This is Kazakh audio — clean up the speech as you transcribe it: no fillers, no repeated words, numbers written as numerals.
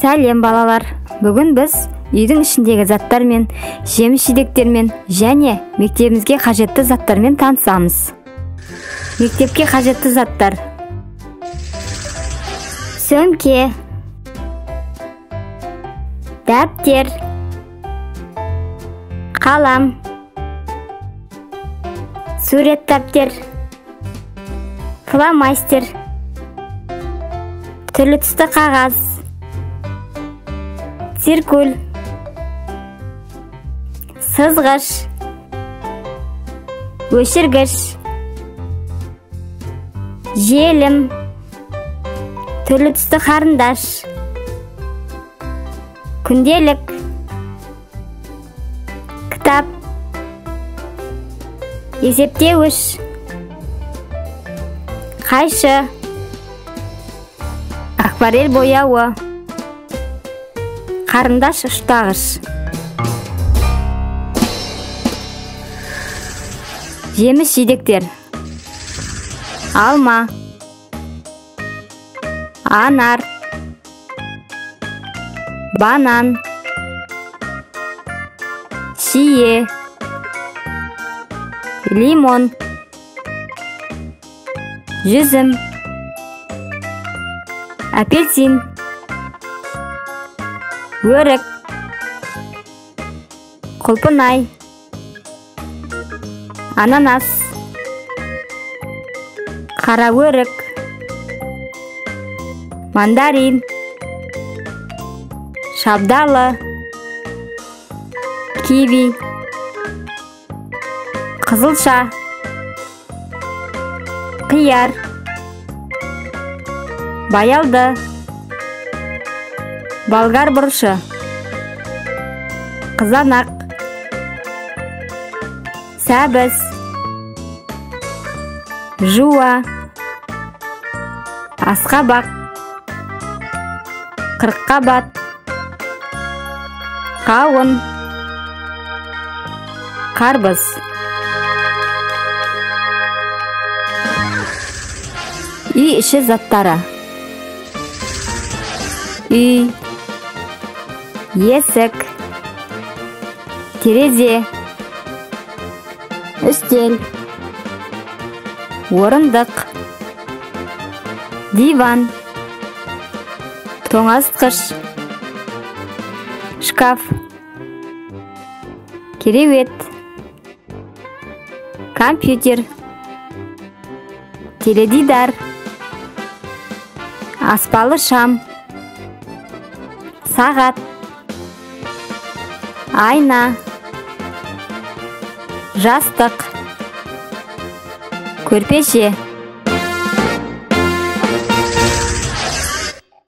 Сәлем, балалар! Бүгін біз үйдің ішіндегі заттармен, жеміс-жидектермен және мектебімізге қажетті заттармен танысамыз. Мектепке қажетті заттар: сөмке, дәптер, қалам, сурет дәптер, фломастер, түрлі түсті қағаз, циркуль, сызғыш, өшіргіш, желім, түрлі түсті қарындаш, күнделік, кітап, есептеуіш, қайшы, акварель бояуы, қарындаш ұштағыш. Жеміс-жидектер: алма, анар, банан, шие, лимон, жүзім, апельсин, өрік, құлпынай, ананас, қара өрік, мандарин, шабдалы, киви, қызылша, қияр, баялды, болгар бұрышы, қызанақ, сәбіз, жуа, асқабақ, қырыққабат, қауын, қарбыз. Үй іші заттары: үй, есік, терезе, үстел, орындық, диван, тоңазытқыш, шкаф, кереует, компьютер, теледидар, аспалы шам, сағат, айна, жастық, көрпеше.